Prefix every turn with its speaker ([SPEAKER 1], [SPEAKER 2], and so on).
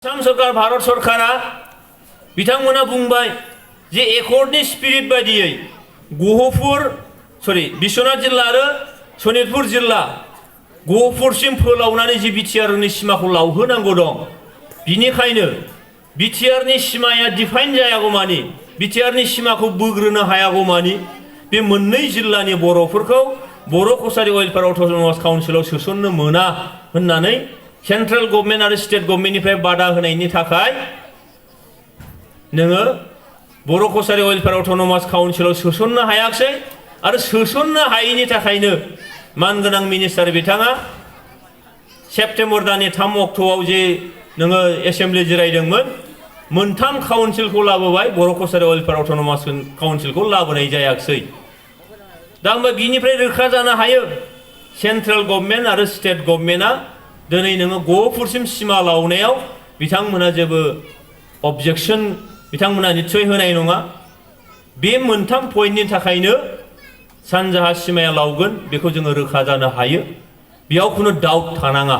[SPEAKER 1] आसाम सरकार भारत सरकारा बिथांमोना बुंबाय जे एकर्डनि स्पिरिट बायदियै बिश्वनाथ जिल्ला आरो सनितपुर जिल्ला गहपुरसिम फोलावनानै जि बिटिआरनि सिमाखौ लावहोनांगौ दं बिनिखायनो बिटिआरनि सिमाया डिफाइन जायागौमानि बिटिआरनि सिमाखौ बोग्रोनो हायागौमानि बे मोननै जिल्लानि बर'फोरखौ बर' कसारी वेलफेयार अट'नमास काउन्सिलाव सोसननो मोना होननानै सेंट्रेल गभर्नमेन्ट आरो स्टेट गभर्नमेन्टनिफ्राय बादा होनायनि थाखाय नोङो बर' कसारी वेलफेयार अट'नमास काउन्सिलाव सोसननो हायाखै आरो सोसननो हायैनि थाखायनो मानगोनां मिनिस्टार बिथाङा सेप्टेम्बर दाननि 3 अक्ट'आव जे नोङो एसेम्बलि जिरायदोंमोन मोनथाम काउन्सिलखौ लाबोबाय बर' कसारी वेलफेयार अट'नमास काउन्सिलखौ लाबोनाय जायाखै दा होमबा बिनिफ्राय रोखा जानो हायो सेंट्रेल गभर्नमेन्ट आरो स्टेट गभर्नमेन्टआ दिनै नोङो गहपुरसिम सिमा लावनायाव बिथांमोना जेबो अबजेक्सन बिथांमोना निश्चय होनाय नङा बे मोनथाम पइन्टनि थाखायनो सानजाहा सिमाया लावगोन बेखौ जोङो रोखा जानो हायो बेयाव खुनु डाउट थानाङा।